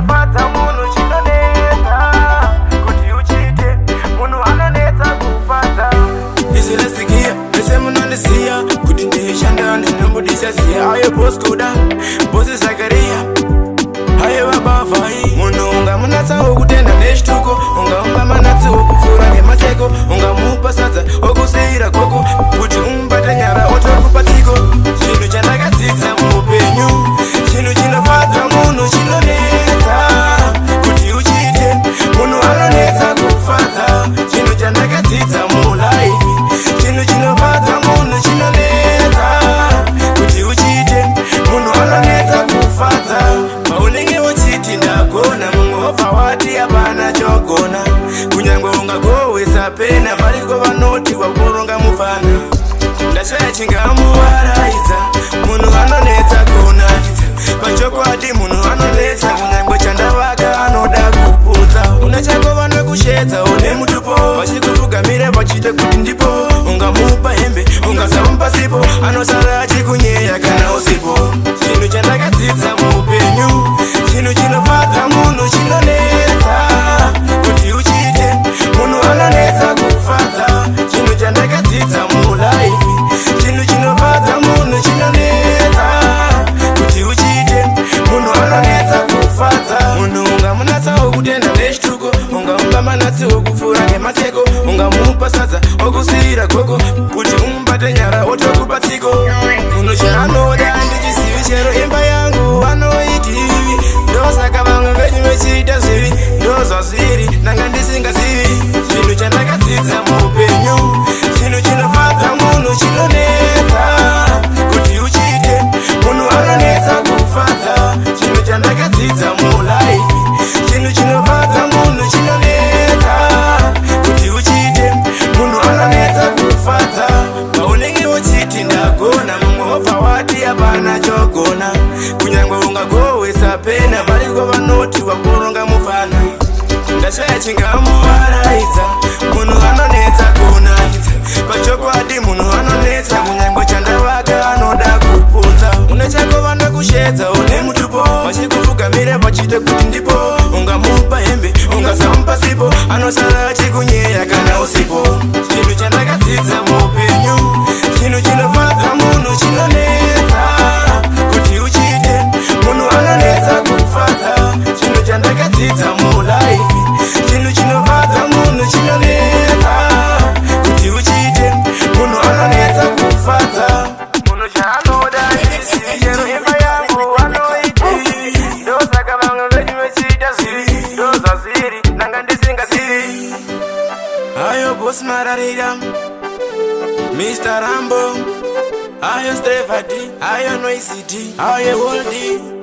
chinofadza munhu chinonetsa kuti uchiite. Munhu anonetsa kufadza. Izilesikia vese munondisiya kuti ndishanda, ndinombudisa ziya. Ayo boss Kuda, boss Zakaria, ayo babavhai. Munhu ungamunatsawo kutenda nechituko, ungaumba manatsi wokupfuura ngemateko, ungamupa sadza okusiyira goko, kuti umubate nyara otokupa tsiko. Chinhu chandakadzidza muupenyu: chinhu chinofadza munhu chinonetsa kuti uchiite. Munhu anonetsa kufadza. Chinhu chandakadzidza mulife: chinhu chinofadza munhu chinonetsa kuti uchiite. Munhu anonetsa kufadza. Paunenge uchiti ndagona, mumwe wobva wati hapana chogona. Kunyange ungagowesa pena, variko vanoti wakuronga mufana. Ndashaya chingamuvaraidza. Munhu anonetsa kunakidza. Pachokwadi munhu anonetsa. Kunyange chandavaka anoda kuputsa. Una chako vanokushedza une mutupo, vachikupfugamira vachiita kuti ndipo. Ungamupa hembe, ungasamupa sipo, anosara achikunyeya kana usipo. Chinhu chandakadzidza muupenyu: chinhu chinofadza munhu chinonetsa kuti uchiite. Munhu anonetsa kufadza. Chinhu chandakadzidza mulife: chinhu chinofadza munhu chinonetsa kuti uchiite. Munhu anonetsa kufadza. Munhu ungamunatsawo kutenda nechituko, ungaumba manatsi wokupfuura ngemateko, ungamupa sadza okusiyira goko, kuti umubate nyara otokupa tsiko. Munhu chaanoda handichizivi. Chero imba yangu anoitivi. Ndosaka vamwe venyu vechiita zvivi. Ndozvazviri, ndanga ndisingazivi. Chinhu chandakadzidza muupenyu: chinhu chinofadza munhu chinonetsa kuti uchiite. Munhu anonetsa kufadza. Chinhu chandakadzidza mulife: chinhu chinofadza munhu chinonetsa kuti uchiite. Munhu anonetsa kufadza. Paunenge uchiti ndagona, mumwe wobva wati hapana chogona. Kunyange ungagowesa pena, variko vanoti wakuronga mufana. Ndashaya chingamuvaraidza. Munhu anonetsa kunakidza. Pachokwadi munhu anonetsa. Kunyange chandavaka anoda kuputsa. Une chako vanokushedza une mutupo, vachikupfugamira vachiita kuti ndipo. Ungamupa hembe, ungasamupa sipo, anosara achikunyeya kana usipo. Chinhu chandakadzidza muupenyu: chinhu chinofadza munhu chinonetsa kuti uchiite. Munhu anonetsa kufadza. Chinhu chandakadzidza mulife: chinhu chinofadza munhu chinonetsa kuti uchiite. Munhu anonetsa kufadza. Munhu chaanoda handizivi. Chero imba yangu anoiti. Ndosaka vamwe venyu vechiita zvivi. Ndozvazviri, ndanga ndisingazivi. Ayo boss Mararira, Mr Rambo, ayo Stevadi, ayo Noisity, ayo Holdi.